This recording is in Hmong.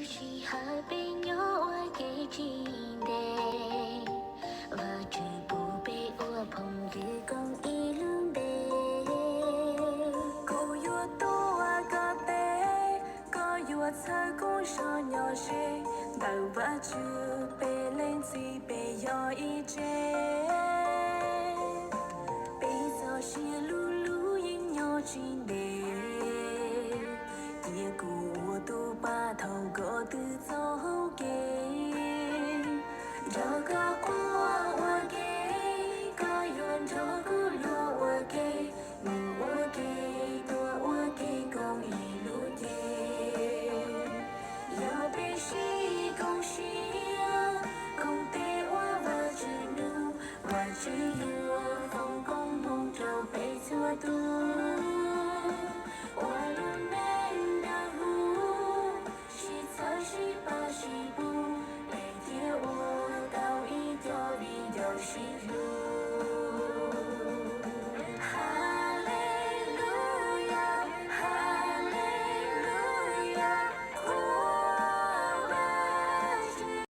Sij hawm peb nyob ua ke tsis ntev, Vajtswv pub peb ua phooj ywg koom ib lub npe. Kuv yuav tuav koj tes, koj yuav txhawb kuv zog nyob ze. Ntawm Vajtswv peb leej txiv peb yog ib tse. Peb txoj sia lub lub yeej nyob tsis ntev, cia kuv ua tus pab thaum koj twb txoj hau kev. Nrog koj quaj ua ke, koj yuav nrog kuv luag ua ke, mus ua ke, tuaj ua ke koom ib lub cev. Yog peb sib koom siab, koom tes ua Vajtswv nug, Vajtswv yuav